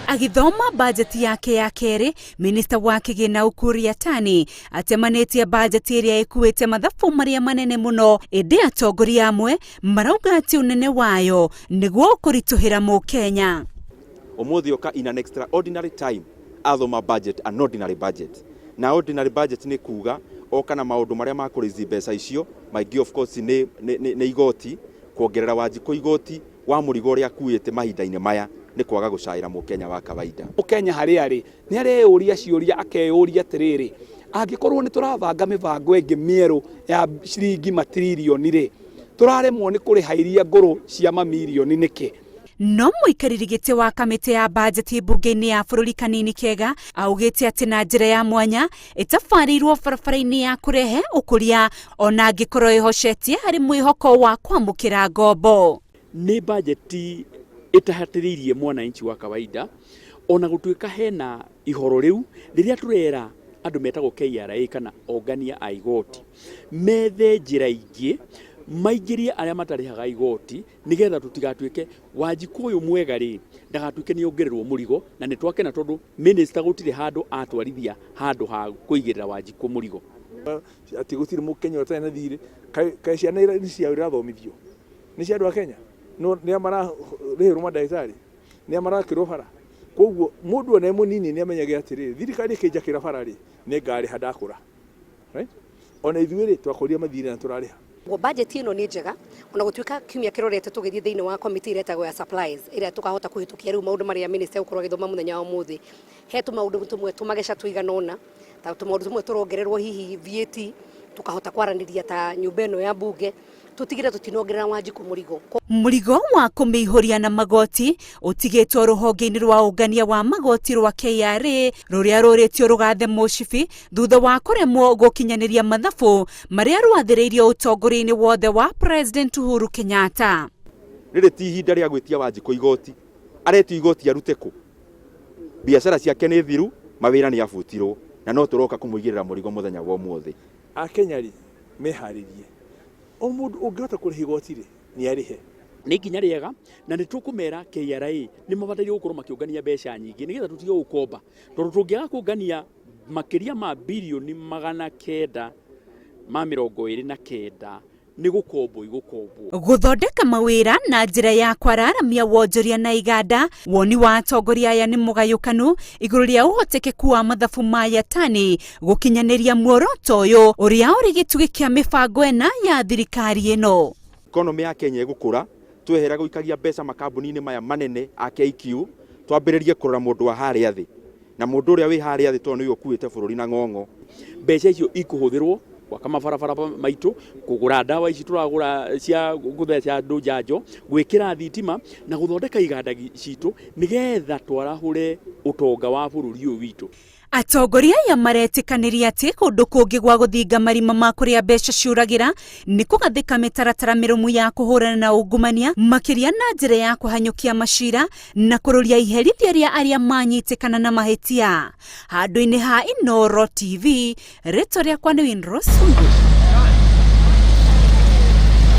Agĩthoma bajeti yake ya kerĩ, minista wa kĩgĩna Ukur Yatani atemanĩtie bajeti ĩrĩa ĩkuĩte mathabu marĩa manene mũno, ĩndĩ atongoria amwe marauga atĩ ũnene wayo nĩguo ũkũritũhĩra mũkenya. Ũmũthĩ oka in an extraordinary time athoma budget, an ordinary budget, na ordinary budget nĩ kuga oka na maũndũ marĩa ma kũraise mbeca icio maingĩ, of course nĩ igoti, kuongerera Wanjikũ igoti wa mũrigo ũrĩa akuĩte mahinda-inĩ maya nĩ kwaga gũcaĩra mũkenya wa kawaida. Mũkenya harĩa arĩ nĩ areyũria ciũria, akeyũria atĩrĩrĩ, angĩkorwo nĩ tũrabanga mĩbango ĩngĩ mĩerũ ya ciringi matiririoni rĩ, tũraremwo nĩ kũrĩha iria ngũrũ cia mamirioni nĩkĩ? No mũikarĩri gĩtĩ wa kamĩtĩ ya bajeti mbunge-inĩ ya bũrũri Kanini Kega augĩte atĩ na njĩra ya mwanya ĩtabarĩirwo barabara-inĩ ya kũrehe ũkũria ona angĩkorwo ĩhocetie harĩ mwĩhoko wa kwamũkĩra ngombo. Nĩ bajeti ĩtahatĩrĩirie mwananchi wa kawaida, ona gũtuĩka hena ihoro rĩu rĩrĩa tũrera andũ metagwo KRA kana ongania a igoti methe njĩra ingĩ maingĩrie arĩa matarĩhaga igoti, nĩgetha tũtigatuĩke Wanjikũ ũyũ mwega rĩ ndagatuĩke nĩ ongererwo mũrigo. Na nĩ twakena tondũ minister gũtirĩ handũ atwarithia handũ ha kũigĩrĩra Wanjikũ mũrigo. Atĩ gũtirĩ mũkenya ũtarĩ na thirĩ, kaĩ ciana nĩ ciao irathomithio nĩ cia andũ a Kenya? Nĩa mararĩhĩrwo mandagĩtarĩ? Nĩa marakĩrwo bara? Koguo mũndũ ona e mũnini nĩ amenyage atĩrĩrĩ, thirikari ĩkĩnjakĩra bara rĩ, nĩ ngarĩha ndakũra, right? Ona ithuĩ rĩ, twakũria mathirĩ na tũrarĩha. Bajeti ĩno nĩ njega, ona gũtuĩka kiumia kĩrorete tũgĩthiĩ thĩinĩ wa committee ĩrĩa ĩtagwo ya supplies, ĩrĩa tũkahota kũhĩtũkia rĩu maũndũ marĩa minister egũkorwo agĩthoma mũthenya wa ũmũthĩ. He tũmaũndũ tũmwe tũmageca tũigana ũna, ta tũmaũndũ tũmwe tũrongererwo hihi VAT, tũkahota kwaranĩria ta nyũmba ĩno ya mbunge, tũtigĩre tũtinongerera Wanjikũ mũrigo. Mũrigo wa kũmĩihũria na magoti ũtigĩtwo rũhonge-inĩ rwa ũngania wa magoti rwa KRA rũrĩa rũrĩtio rũgathe mũcibi thutha wa kũremwo gũkinyanĩria mathabu marĩa rwathĩrĩirio ũtongoria-inĩ wothe wa President Uhuru Kenyatta. Rĩrĩ ti ihinda rĩa gwĩtia Wanjikũ igoti, aretio igoti arute kũ? Biacara ciake nĩ thiru, mawĩra nĩ abutirwo, na no tũroka kũmũigĩrĩra mũrigo mũthenya wa ũmũthĩ. Akenya rĩ, meharĩrie, o mũndũ ũngĩhota kũrĩha igoti rĩ, nĩ arĩhe. Nĩ ikinya rĩega, na nĩ tũkũmera KRA nĩ mabataire gũkorwo makĩũngania mbeca nyingĩ nĩgetha tũtige gũkomba, tondũ tũngĩaga kũngania makĩria ma birioni 929 nĩ gũkombwo igũkombwo. Gũthondeka mawĩra na njĩra ya kwararamia wonjoria na iganda, woni wa atongoria aya nĩ mũgayũkanu igũrũ rĩa ũhotekeku wa mathabu ma Yatani gũkinyanĩria muoroto ũyũ ũrĩa ũrĩ gĩtugĩ kĩa mĩbango ĩna ya thirikari ĩno. Economy ya Kenya ĩgũkũra twehera gũikagia mbeca makambuni-inĩ maya manene a KQ, twambĩrĩrie kũrora mũndũ wa harĩa thĩ, na mũndũ ũrĩa wĩ harĩa thĩ tondũ nĩwe ũkuĩte bũrũri na ng'ong'o. Mbeca icio ikũhũthĩrwo gwaka mabarabara maitũ, kũgũra ndawa ici tũragũra cia gũtheca andũ njanjo, gwĩkĩra thitima na gũthondeka iganda citũ nĩgetha twarahũre ũtonga wa bũrũri ũyũ witũ. Atongoria aya maretĩkanĩria atĩ kũndũ kũngĩ gwa gũthinga marima ma kũrĩa mbeca ciũragĩra nĩ kũgathĩka mĩtaratara mĩrũmu ya kũhũrana na ungumania, makĩria na njĩra ya kũhanyũkia macira na kũrũria iherithia rĩa arĩa manyitĩkana na mahĩtia. Handũ-inĩ ha Inooro TV, rĩtwa rĩakwa nĩ Winrose Wangui.